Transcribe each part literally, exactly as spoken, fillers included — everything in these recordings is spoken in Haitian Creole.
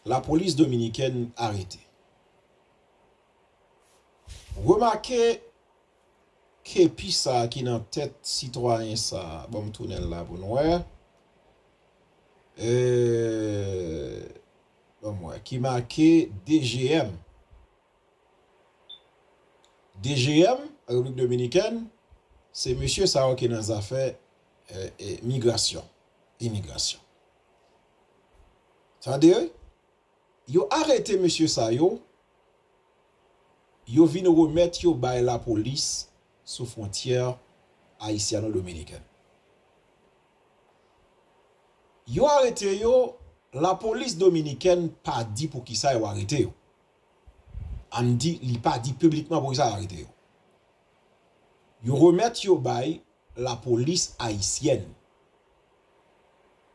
Lapolis dominikèn arete. Remake kepi sa a ki nan tèt sitwayen sa a. Ban m tounen l la pou n wè. Euh, ban m wè. Ki make D G M. D G M, Repiblik Dominikèn, se mesye sa yo ki nan zafè, eh, eh, migrasyon, imigrasyon. Tande, wi? Yo arete mesye sa yo, yo vin remèt yo bay lapolis sou fwontyè ayisyano-dominikèn. Yo arete yo, lapolis dominikèn pa di poukisa yo arete yo. Ann di, li pa di piblikman poukisa yo arete yo. Yo remèt yo bay lapolis ayisyèn.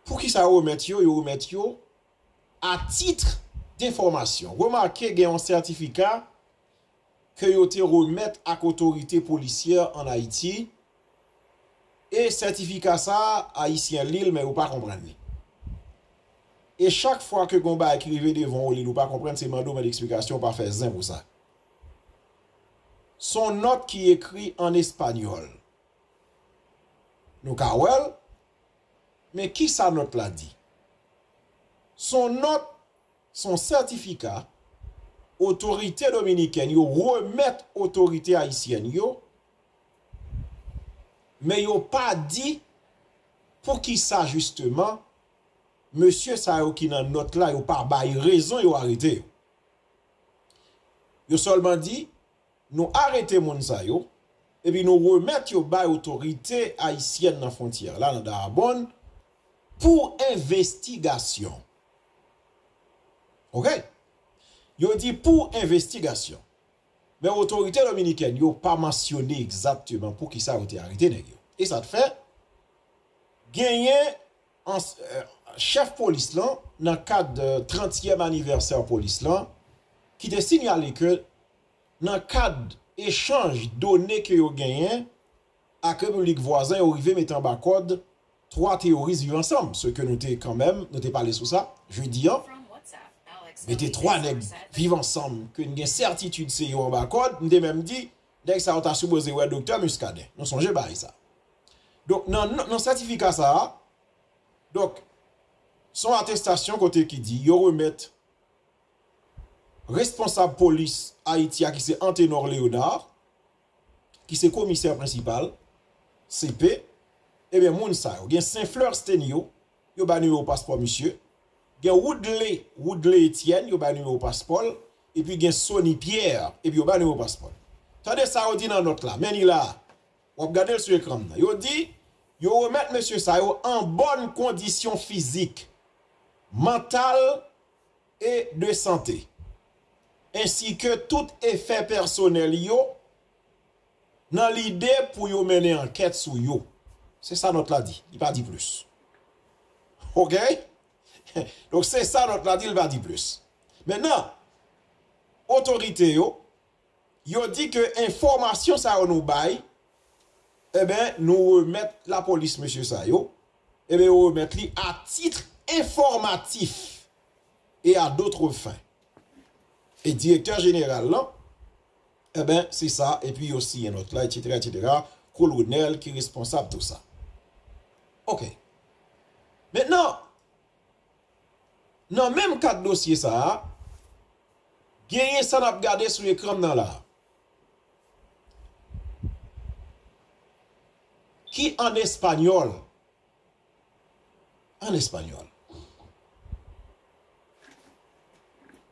Poukisa yo remèt yo? Yo remèt yo a titre d'information. Remake gen yon sètifika ke yo te remèt ak otorite polisyè ann Ayiti, e sètifika sa a, Ayisyen li l, men yo pa konprann li. E chak fwa ke gon bagay ki rive devan w, ou li l, ou pa konprann, se mande w mande eksplikasyon, ou pa fè zen pou sa. Se yon nòt ki ekri ann espanyòl. Nou ka wè l, men ki sa nòt la di? Se yon nòt, se yon sètifika otorite dominikèn yo remèt otorite ayisyèn yo, men yo pa di poukisa jisteman mesye sa yo ki nan nòt la, yo pa bay rezon yo arete yo. Yo sèlman di, nou arete moun sa yo, epi nou remèt yo bay otorite ayisyèn nan fwontyè la, nan Dahab, pou envestigasyon. Oke? Yo di pou envestigasyon. Men otorite dominikèn yo pa mansyone egzakteman poukisa yo te arete nèg yo. E sa t fè, genyen ans-, eh, chèf polis lan, nan kad, eh, trantyèm anivèsè polis lan, ki te sinyale ke nan kad echanj done ke yo genyen ak repiblik vwazen, yo rive mete anba kòd twa teyoris Viv Ansanm, se ke nou te kanmenm, nou te pale sou sa jedi an. Mete twa nèg Viv Ansanm, ke n gen sètitid se yo anba kòd, m te menm di, nèg sa yo ta sipoze wè Doktè Muscadin. Nou sonje bagay sa. Donk, nan, nan, nan sètifika sa a, donk, se yon atestasyon kote ki di, yo remèt responsab polis Ayiti a ki se Antenor Léonard, ki se komisè prensipal, C P, ebyen, moun sa yo, gen Saint Fleur Stenio, yo bay nimewo paspò misye, gen Woodley, Woodley Etienne, yo bay nimewo paspò l, epi gen Sony Pierre, epi yo bay nimewo paspò l. Tande sa yo di nan nòt la, men li la, w ap gade l sou ekran m nan. Yo di, yo remèt mesye sa yo an bòn kondisyon fizik, mantal e de sante, ensi ke tout efè pèsonèl yo, nan lide pou yo mennen ankèt sou yo. Se sa nòt la di, li pa di plis. Oke? Donk, se sa nòt la di, li pa di plis. Mentnan, otorite yo, yo di ke enfòmasyon sa yo nou bay, enben, nou remèt lapolis mesye sa yo, enben, yo remèt li à titre informatif et à d'autres fins. E direktè jeneral lan, enben, se sa, epi yo siyen nòt la, etsetera, etsetera, kolonèl ki responsab tou sa. Oke. Mentnan, nan menm kad dosye sa a, genyen sa n ap gade sou ekran m nan la a, ki an espanyòl. An espanyòl.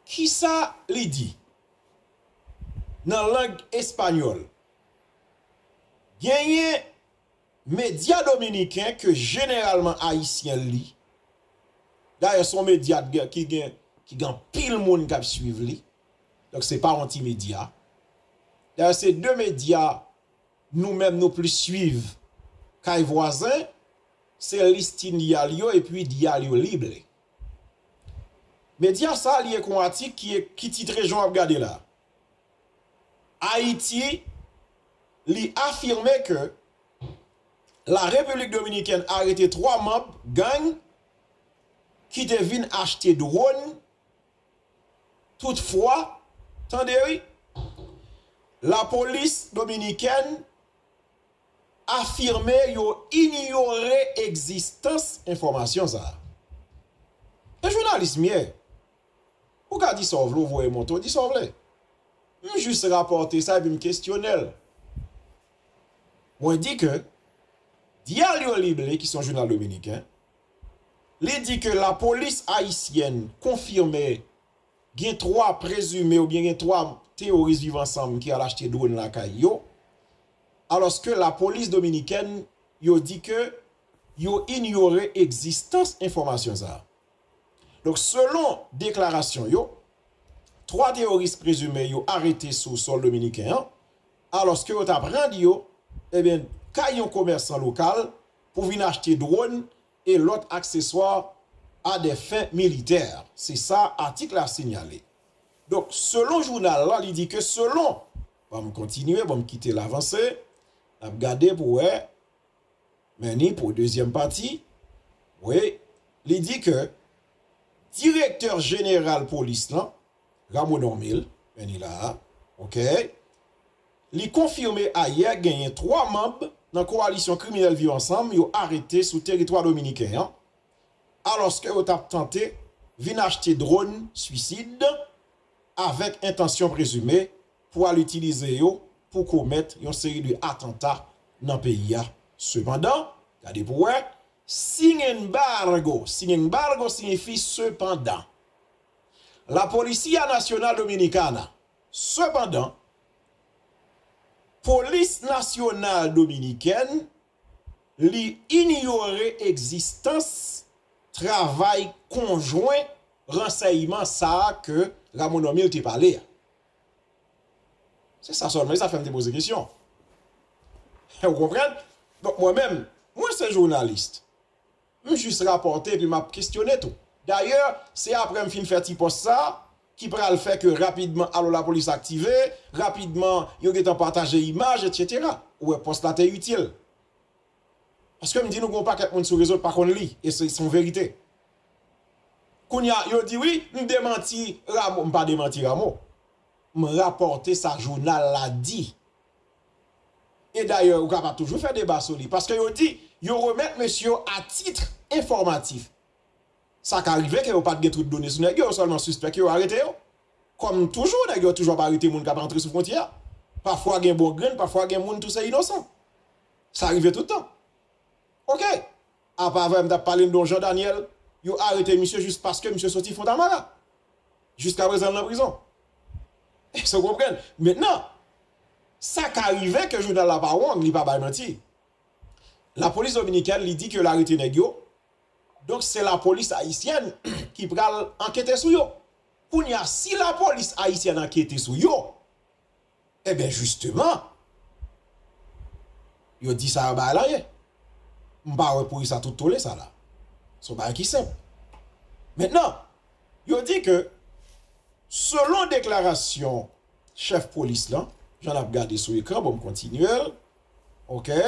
Kisa li di nan lang espanyòl? Genyen medya dominiken ke jeneralman ayisyen li. Dayè, se yon medya ki gen, ki gen, ki gen anpil moun k ap swiv li. Donk, se pa yon ti medya. Dayè, se de medya nou menm nou plis swiv kay vwazen, se Listín Diario epi Diario Libre. Medya sa a, li ekri yon atik ki, ki titre jan w ap gade la. Ayiti, li afime ke la Repiblik Dominikèn arete twa manm gang ki te vin achte dwòn Toutfwa, tande wi, lapolis dominikèn afime yo inyore egzistans enfòmasyon sa a. E jounalis m ye. Ou ka di sa w vle, ou voye monte, ou di sa w vle. M jis rapòte sa epi m kesyone l. Mwen di ke Diario Libre, ki se yon jounal dominiken, li di ke lapolis ayisyèn konfime gen twa prezime oubyen gen twa teyoris Viv Ansanm ki al achte dwòn lakay yo, alòske lapolis dominikèn, yo di ke yo inyore egzistans enfòmasyon sa a. Donk, selon deklarasyon yo, twa teyoris prezime yo arete sou sòl dominiken an, alòske yo t ap rann yo, ebyen, kay yon komèsan lokal pou vin achte dwòn e lòt akseswa à des fins militaires. Se sa atik la sinyale. Donk, selon jounal la, li di ke selon, ban m kontinye, ban m kite l avanse, n ap gade pou wè, men ni pou dezyèm pati, wi, li di ke direktè jeneral polis lan, Rameau Normil, men ni la a, oke, li konfime ayè genyen twa manm nan kowalisyon kriminèl Viv Ansanm yo arete sou teritwa dominiken an, alòske yo t ap tante vin achte dwòn swisid avèk entansyon prezime pou al itilize yo pou komèt yon seri de atanta nan peyi a. Sepandan, gade pou wè, sin embargo, sin embargo siyifi sepandan. La Policía Nacional Dominicana, sepandan, polis nasyonal dominikèn, li inyore egzistans travay konjwen ransèyman sa a ke Rameau Normil te pale a. Se sa sèlman, e sa fè m te poze kesyon. Ou konprann? Donk, mwen menm, mwen se jounalis. M jis rapòte epi m ap kesyone tou. Dayè, se apre m fin fè ti pòs sa ki pral fè ke rapidman, alò, lapolis aktive, rapidman, yo gentan pataje imaj, etsetera. Ou wè, pòs la te itil. Paske m di nou gen yon pakèt moun sou rezo k pa konn li, e se se yon verite. Kounye a, yo di wi, m demanti Rameau. M pa demanti Rameau. M rapòte sa jounal la di. E dayè, ou kapab toujou fè deba sou li. Paske yo di, yo remèt mesye yo a tit enfòmatif. Sa ka rive ke yo pa t gen tout done sou nèg yo, yo sèlman sispèk yo, yo arete yo. Kòm toujou, nèg yo toujou ap arete moun k ap antre sou fwontyè a. Pafwa gen bon grenn, pafwa gen moun tou se inosan. Sa rive tout tan. Oke. Apa avè m t ap pale n de yon Jean Daniel, yo arete misye jis paske misye soti Fontamara. Jiskaprezan l nan prizon. Èske w konprann? Mentnan, sa ka rive ke jounal la pa wrong, li pa bay manti. Lapolis dominikèn, li di ke l arete nèg yo. Donk, se lapolis ayisyèn ki pral ankete sou yo. Kounye a, si lapolis ayisyèn ankete sou yo, ebyen, jisteman, yo di sa yo bay la ye. M pa wè poukisa tout tole sa la. Se yon bagay ki senp. Mentnan, yo di ke, selon deklarasyon chèf polis lan, jan n ap gade sou ekran, bon, m kontinye l. Oke.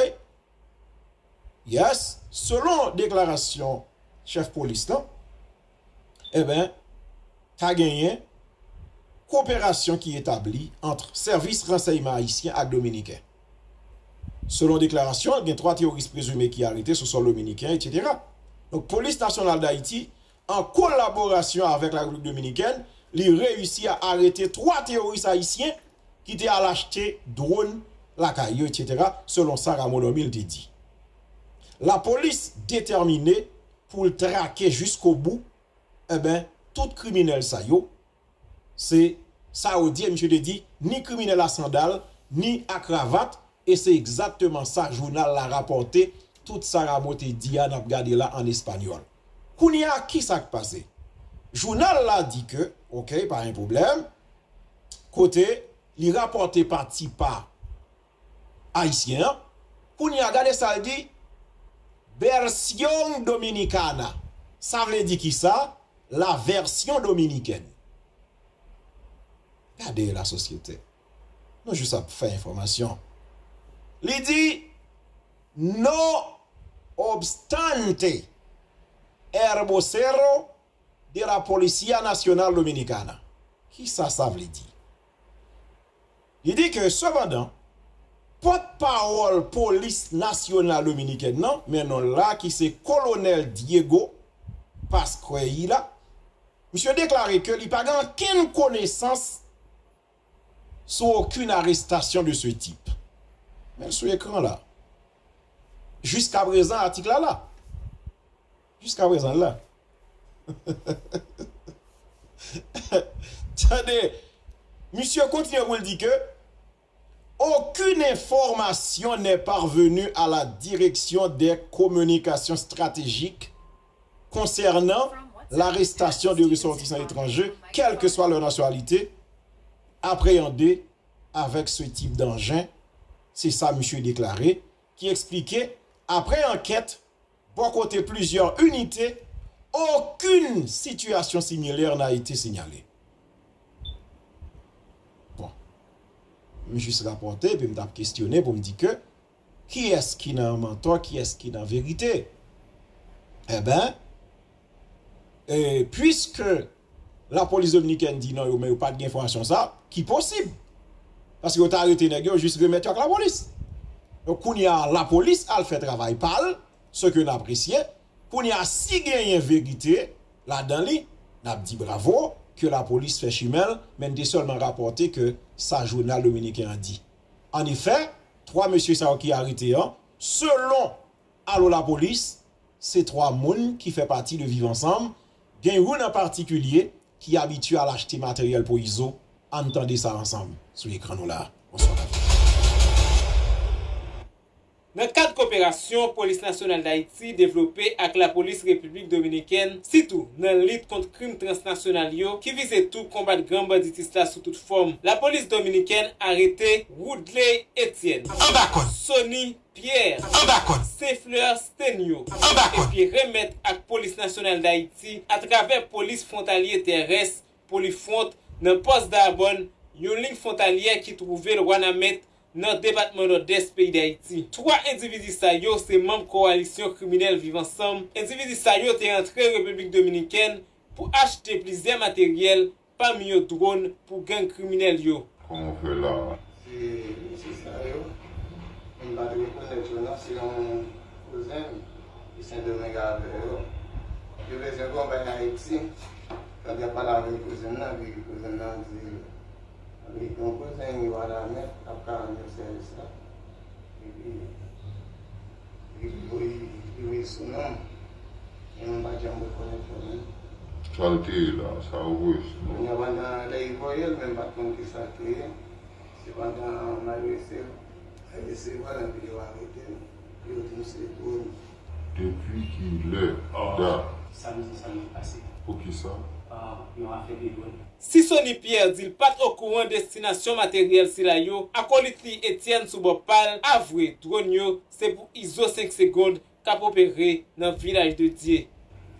Yes, selon deklarasyon chèf polis lan, enben, ta genyen koperasyon ki etabli ant sèvis ransèyman ayisyen ak dominiken. Selon deklarasyon l, gen twa teyoris prezime ki arete sou sòl dominiken, etsetera. Donk, Polis Nasyonal Dayiti, an kolaborasyon avèk la Repiblik Dominikèn, li reyisi a arete twa teyoris ayisyen ki te al achte dwòn lakay yo, etsetera, selon sa Rameau Normil te di. Lapolis detèmine pou l trake jiskobou, enben, tout kriminèl sa yo, se sa yo di, e misye te di, ni kriminèl a sandal, ni a kravat, e se egzakteman sa jounal la rapòte, tout sa Rameau te di a, n ap gade la an espanyòl. Kounye a, ki sa k pase? Jounal la di ke, oke, pa gen pwoblèm, kote li rapòte pa ti pa ayisyen an. Kounye a, gade sa l di, Versión Dominicana. Sa vle di ki sa? La version dominicaine. Gade la sosyete. Nou jis ap fè enfòmasyon. Li di, no obstante, el vocero de la Policía Nacional Dominicana. Kisa sa vle di? Li di ke, sepandan, pòtpawòl Polis Nasyonal Dominikèn nan, men non l la, ki se Kolonèl Diego Pascueira, misye deklare ke li pa gen okenn konesans sou okenn arestasyon de ce type. Men l sou ekran la. Jiska prezan, atik la la. Jiska prezan, l la. Tande, misye kontinye pou l di ke aucune information n'est parvenue à la direction des communications stratégiques concernant l'arrestation de ressortissants étrangers, quelle que soit leur nationalité, appréhendés avec ce type d'engin. Se sa misye deklare, ki eksplike, apre ankèt, bò kote plizyè inite, aucune situation similaire n'a été signalée. Bon, m jis rapòte, epi m t ap kestyone pou m di ke kiyès ki nan mantò, kiyès ki nan verite. Enben, e, puiske lapolis dominikèn di non, yo, men yo pa t gen enfòmasyon sa, ki posib. Paske yo ta arete nèg yo, jis remèt yo ak lapolis. Donk, kounye a, lapolis al fè travay pa l, ce que n apresye. Kounye a, si genyen verite ladan li, n ap di bravo, ke lapolis fè chimen l, men n te sèlman rapòte ke sa jounal dominiken an di. Annefè, twa mesye sa yo ki arete an, selon Alo Lapolis, se twa moun ki fè pati de Viv Ansanm, gen youn an patikilye ki abitye al achte materyèl pou Izo. Ann tande sa ansanm sou ekran nou la. Bonswa. Nan kad koperasyon Polis Nasyonal Dayiti devlope ak Lapolis Repiblik Dominikèn, sitou nan lit kont krim transnasyonal yo, ki vize tou konbat gran banditis la sou tout fòm, lapolis dominikèn arete Woodley Etienne, Anba kòd. Sony Pierre, Anba kòd. Saint Fleur Stenio, Anba kòd. Epi remèt ak Polis Nasyonal Dayiti atravè Polis Fwontalye Terès, Polifwont, nan pòs Dabòn, yon liy fwontalyè ki twouve l Wanament, nan depatman Nòdès peyi Dayiti. Twa endividi sa yo se manm kowalisyon kriminèl Viv Ansanm. Endividi sa yo te antre Repiblik Dominikèn pou achte plizyè materyèl, pami yo dwòn pou gang kriminèl yo. Kòman w fè la? Se mesye sa yo, m pa t rekonèt yo non, se yon kouzen m ki Sendomeng avè yo. Yo bezwen gon bay Ayiti. Pandan y ap pale avèk kouzen m nan, epi kouzen m nan di, epi gon kouzen m yo Wanament ap ka rann yo sèvis la. Epi, epi voye, voye sou non m. Men mwen pa t janm rekonèt yo menm. Sa l te ye la, sa yo voye sou non m? Kounye a pandan lè yo voye l, men m pa t konn kisa l te ye. Se pandan m al resevwa, al resevwa l, epi yo arete m. Yo di m se dwòn. Depi kilè? Ah, dat? Samdi, samdi pase. Poukisa? Ah, yon afè de dwòn. Si Sony Pierre di l pa t okouran destinasyon materyèl sila yo, akolit li Etienne sou bò pa l avwe dwòn yo se pou Izo senk Segonn k ap opere nan Vilaj de Dye.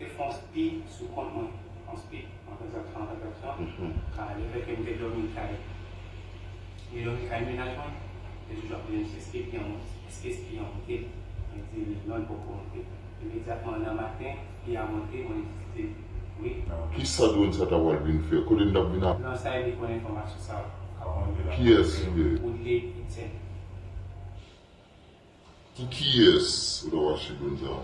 Te fè yon spi sou kont mwen, yon spi, yon tranzaksyon, yon tranzaksyon. Mhm. Ah, lefètke m te dòmi kay, m te dòmi kay mennaj mwen, te toujou ap mande m si èske spi an, èske spi an monte. Mwen di li non, li poko monte. Imedyatman nan maten, spi a monte, mwen di wi. Kisa dwòn sa ta pral vin fè? Kote n t ap vin a? Non, sa e li konn enfòmasyon sa yo. Kiyès li ye? Woodley Etienne. Pou kiyès ou t ap achte dwòn sa a?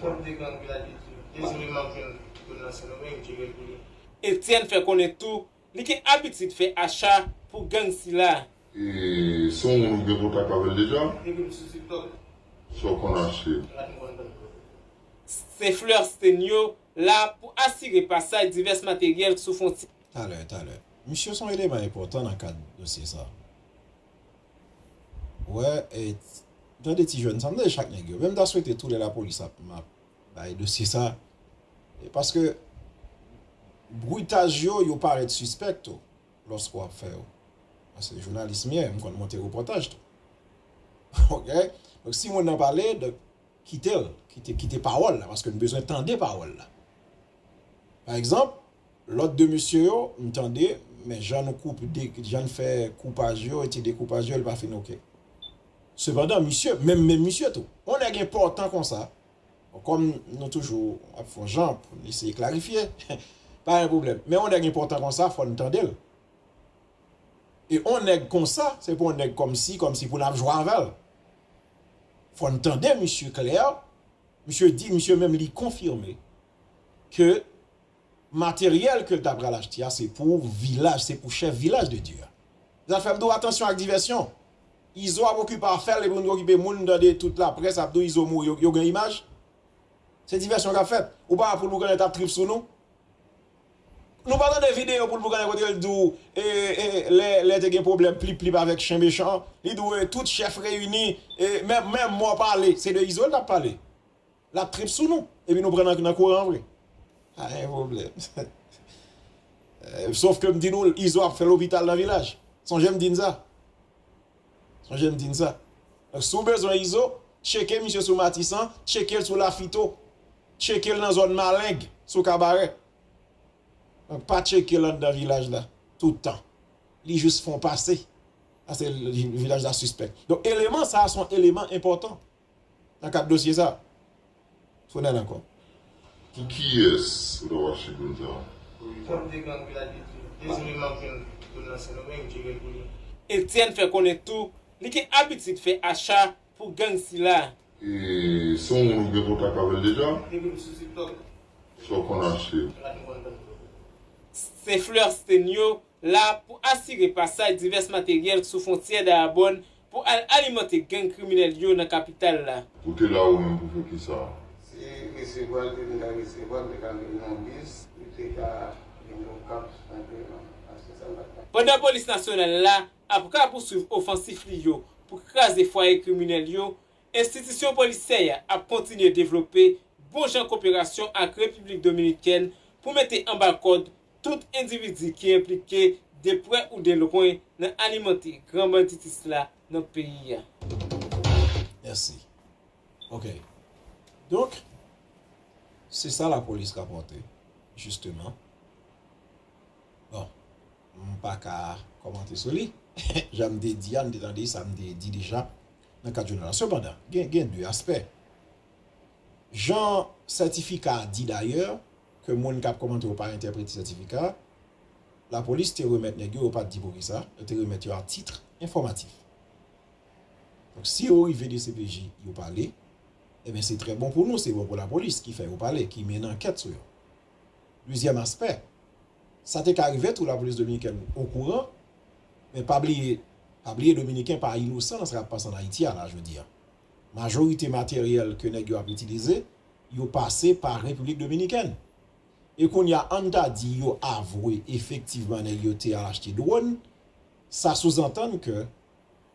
Kont de gang Vilaj de Dye. Dezire m ap jwenn dwòn nan Sendomeng, m tire l pou li. Etienne fè konnen tou, li gen abitid fè acha pou gang sila. E se yon moun ou gen kontak avè l deja? Epi m sou TikTok. Sa w konn achte? Rat m konn vann. Saint Fleur Stenio la pou asire pasaj divès materyèl sou fwontyè. Talè, talè. Misye se yon eleman enpòtan nan kad dosye sa. Wè, e, tande ti jèn sa, m tande chak nèg yo. Men m ta swete tou lè lapolis ap, m ap bay dosye sa. E paske britaj yo, yo parèt sispèk tou, lòske w ap fè yo. Paske jounalis m ye, m konn monte repòtaj tou. Oke? Donk, si moun nan pale, donk, kite l, kite, kite pawòl la, paske n bezwen tande pawòl la. Pa egzanp, lòt de mesye yo, m tande, men jan nou koupe, de, jan n fè koupaj yo, e ti dekoupaj yo, li pa fin oke. Sepandan, misye, menm, menm misye tou, yon nèg enpòtan konsa, bon, kòm nou toujou ap fè yon jan pou n eseye klarifye, Pa gen pwoblèm. Men yon nèg enpòtan konsa, fò n tande l. E yon nèg konsa, se pa yon nèg kòmsi, kòmsi pou n ap jwe avè l. Fò n tande misye klè. Misye di, misye menm li konfime ke materyèl ke l ta pral achte a, se pou vilaj, se pou chèf vilaj de Dye a. Sa fè m di w atansyon ak divèsyon. Izo ap okipe afè l, epi moun ki okipe moun, tande tout laprès ap di w Izo mouri, yo, yo gen imaj. Se divèsyon k ap fèt. Ou pa wè pou l boukannen t ap trip sou nou? Nou pa tande videyo pou l boukannen kote l di w, e, e, lè, lè te gen pwoblèm plip plip avèk chen mechan, li di w, e, tout chèf reyini, e, menm, menm mò pale, se de Izo l t ap pale. L ap trip sou nou. Epi nou pran nan, nan kouran vre. Pa gen pwoblèm. Eh, sòf ke m di nou, Izo ap fè lopital nan vilaj. Sonje m di n sa. Sonje m di n sa. Donk, si w bezwen Izo, tcheke misye sou Matisan, tcheke l sou Lafito, tcheke l nan zòn Maleng, sou Kabarè. Donk, pa tcheke l anndan vilaj la, tout tan. Li jis fè yon pase. Paske vilaj la sispèk. Donk, eleman sa a se yon eleman enpòtan nan kad dosye sa a. Fò n al ankò. Pou kiyès ou ta pral achte dwòn sa a? Fòm de gang vilaj de Dye. Dezole m ap jwenn dwòn nan Sendomeng, jere l pou li. Etienne fè konnen tou, li gen abitid fè acha pou gang sila. E se yon moun ou gen kontak avè l deja? Depi m sou TikTok. Sa w konn achte? Rad m konn vann. Se Fleur Stenio la pou asire pasaj divès materyèl sou fwontyè Dayabòn pou al alimante gang kriminèl yo nan kapital la. Ou te la ou menm pou fè kisa? Si resevwa l te vin ka resevwa l, m te ka vin nan bis, li te ka vin yon kap nan peman. Paske sa m pa t ka. Pandan polis nasyonal la ap rapouswiv ofansif li yo pou kraze fwaye kriminèl yo, enstitisyon polisyè a ap kontinye devlope bon jan koperasyon ak Repiblik Dominikèn pou mete anba kòd tout endividi ki enplike de prè ou de lwen nan alimante gran banditis la nan peyi a. Mèsi. Ok. Donk, se sa lapolis rapòte, jisteman. Bon, m pa ka kòmante sou li. Jan m te di a, n te tande sa m te di deja nan kad jounal la. Sepandan, gen, gen de aspè. Jan sètifika a di dayè, ke moun k ap kòmante yo pa entèprete sètifika a, lapolis te remèt nèg yo, yo pa t di poukisa, yo te remèt yo a tit enfòmatif. Donk, si yo rive D C P J, yo pale, ebyen, se trè bon pou nou, se bon pou lapolis ki fè yo pale, ki mennen ankèt sou yo. Dezyèm aspè, sa te ka rive tou, lapolis dominikèn okouran, men pa bliye, pa bliye Dominiken pa inosan nan sa k ap pase ann Ayiti a la, jodi a. Majorite materyèl ke nèg yo ap itilize, yo pase pa Repiblik Dominikèn. E kounye a, ann ta di yo avwe efektivman nèg yo te al achte dwòn, sa souzantann ke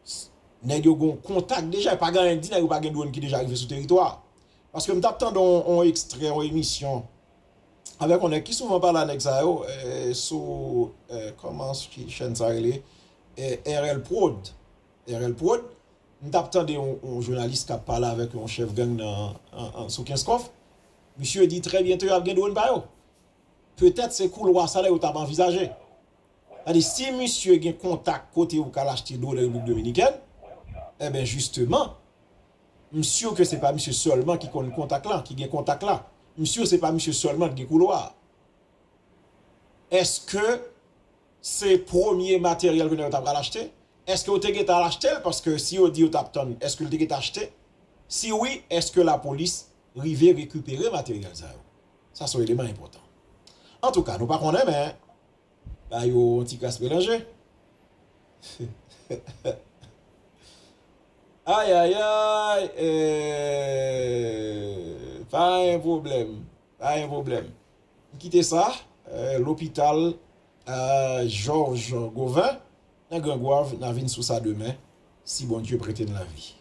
s-, nèg yo gen yon kontak deja, e pa gen anyen k di nèg yo pa gen dwòn ki deja rive sou teritwa a. Paske m t ap tande yon, yon ekstrè, yon emisyon, avèk yon nèg ki souvan pale a nèg sa yo, eh, sou, eh, kòman ch-, chèn sa rele? Eh, R L Prod. R L Prod. M t ap tande yon, yon jounalis k ap pale avèk yon chèf gang nan, an, an, sou Kenskòf. Misye di trè byento y ap gen dwòn pa yo. Petèt se koulwa sa la yo t ap anvizaje. Sètadi, si misye gen kontak kote ou ka al achte dwòn nan Repiblik Dominikèn, enben, jisteman, m si ke se pa misye sèlman ki konn kontak la, ki gen kontak la. M si se pa misye sèlman ki gen koulwa a. Èske se premye materyèl ke nèg yo ta pral achte? Èske yo te gentan al achte l? Paske si yo di yo t ap tann, èske l te gentan achte? Si wi, èske lapolis rive rekipere materyèl sa yo? Sa se yon eleman enpòtan. Antouka, nou pa konnen, men ba yo yon ti kras melanje. Ay, ay, ay, eh, pa gen pwoblèm, pa gen pwoblèm. M kite sa, eh, lopital, eh, Georges Gauvin, nan Gran Gwav, n a vin sou sa demen, si Bondye prete n lavi.